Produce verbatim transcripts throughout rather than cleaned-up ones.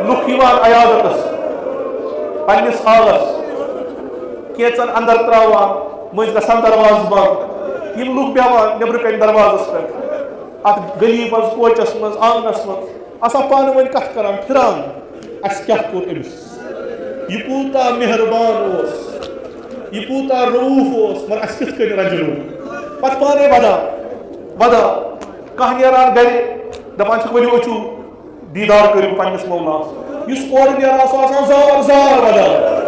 لُکھ یِوان عیادتس پننِس حالس، کینٛژن اندر تراوان، مٔنٛزۍ گژھان دروازٕ بنٛد۔ یِم لُکھ بیٚہوان نیٚبرٕ کنہِ دروازس پٮ۪ٹھ، اتھ گلی منٛز، کوچس منٛز، آنگنس منٛز، آسان پانہٕ ؤنۍ کتھ کران، پھران، اسہِ کیٛاہ کوٚر أمِس؟ یہِ کوٗتاہ مہربان اوس، یہِ کوٗتاہ رؤوف اوس، مگر اسہِ کِتھ کٔنۍ رنجنوو؟ پتہٕ پانے ودان، ودان، کانٛہہ نیران گرِ، دپان چھِکھ، "ؤلِو أژِو، دیٖدار کٔرِو پننِس مولاہس۔" یُس اورٕ نیران، سُہ آسان زار زار ودان۔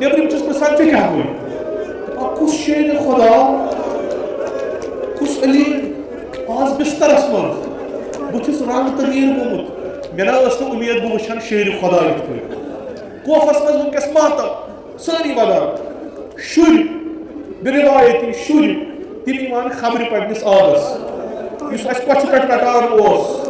نیبرِم چھِس پرژھان، "ژےٚ کیٛاہ گوٚو؟" دپان، کُس شیرِ خدا، کُس علی، آز بسترس منٛز، بُتھِس رنگ تغیٖر گوٚمُت۔ مےٚ نہ ٲس نہٕ اُمید بہٕ وٕچھن شیرِ خدا یِتھ پٲٹھۍ۔ کوفس منٛز وٕنکیٚس ماتم، سٲری ودان۔ شُرۍ، بے روایتی شُرۍ، تِم یِوان خبرِ پننِس آبس، یُس اسہِ کۄچھِ پٮ۪ٹھ رٹان اوس۔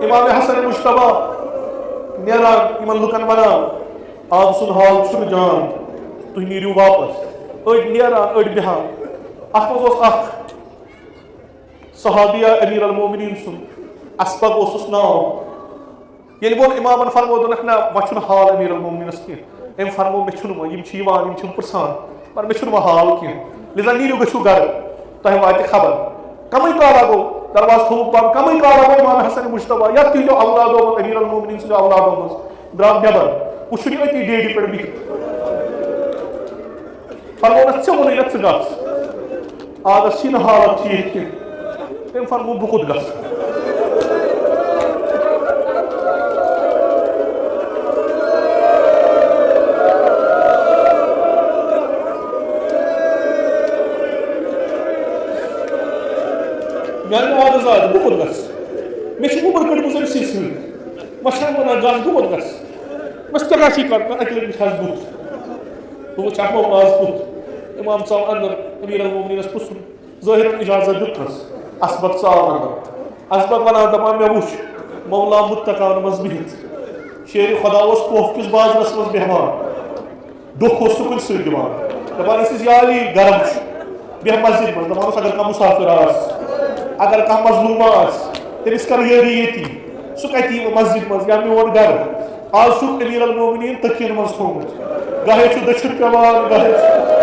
امام حسن مجتبیٰ نیران، یِمن لُکن ونان، "آب سُنٛد حال چھُنہٕ جان، تُہۍ نیٖرِو واپس۔" أڑۍ نیران، أڑۍ بیٚہان۔ اتھ منٛز اوس اکھ صحابیہ امیر المومنین سُنٛد، اسبغ اوسُس ناو۔ ییٚلہِ ووٚن امامن، فرموو، دوٚپنکھ، "نہ، وۄنۍ چھُنہٕ حال امیر المومنینس کینٛہہ۔" أمۍ فرموو، "مےٚ چھُنہٕ وۄنۍ، یِم چھِ یِوان، یِم چھِم پرژھان، مگر مےٚ چھُنہٕ وۄنۍ حال کینٛہہ، لہذا نیٖرِو، گٔژھِو گرٕ، تۄہہِ واتہِ خبر۔" کمٕے کال آو، دروازٕ تھوٚوُکھ بنٛد، کمٕے کال آو امام حسن مجتبیٰ یا تِہنٛدیو اولادو منٛز، امیر المومنین سٕنٛدیو اولادو منٛز، درٛاو نٮ۪بر، وٕچھُن یہِ أتی ڈیڈی پٮ۪ٹھ بِہِتھ۔ فرموونَس، "ژےٚ ووٚنُے نا ژٕ گژھ۔" آز ٲس یہِ نہٕ حالت ٹھیٖک کینٛہہ۔ تٔمۍ فرموو، "بہٕ کوٚت گژھٕ؟" میانہِ آز آز بہٕ کوٚت گژھٕ؟ مےٚ چھِ عمر کٔڑمٕژ أمۍ سٕے سۭتۍ۔ وۄنۍ چھَنہٕ وَنان، "گژھ، بہٕ کوٚت گژھٕ؟" بس تہِ گژھی کَتھ، اَکہِ لَٹہِ وٕچھ حظ بُتھ۔ بہٕ وٕچھِ ہا مول آز کُتھ۔ امام ژاو اندر، امیر المومنینس پرژھُن، ظٲہرن اجازت دیُتنس۔ اسبغ ژاو اندر۔ اسبغ ونان دپان، مےٚ وٕچھ مولا متقاہن منٛز بِہِتھ۔ شیرِ خدا اوس کوفہٕ کِس بازرس منٛز بیہوان۔ ڈوکھ اوس سُہ کُنہِ سۭتۍ دِوان۔ دپان ٲسِس، یا علی، گرم چھُ۔ بیہہ مسجد منٛز۔ دپان اوس، اگر کانٛہہ مسافر آسہِ، اگر کانٛہہ مظلوم آسہِ، تٔمِس کرو یٲری ییٚتی۔ سُہ کتہِ یِیہِ وۄنۍ مسجد منٛز یا میون گرٕ؟ آز چھُکھ امیر المومنین تٔکین منٛز تھوٚومُت۔ گاہے چھُ دٔچھُن پٮ۪وان، گاہے چھُ۔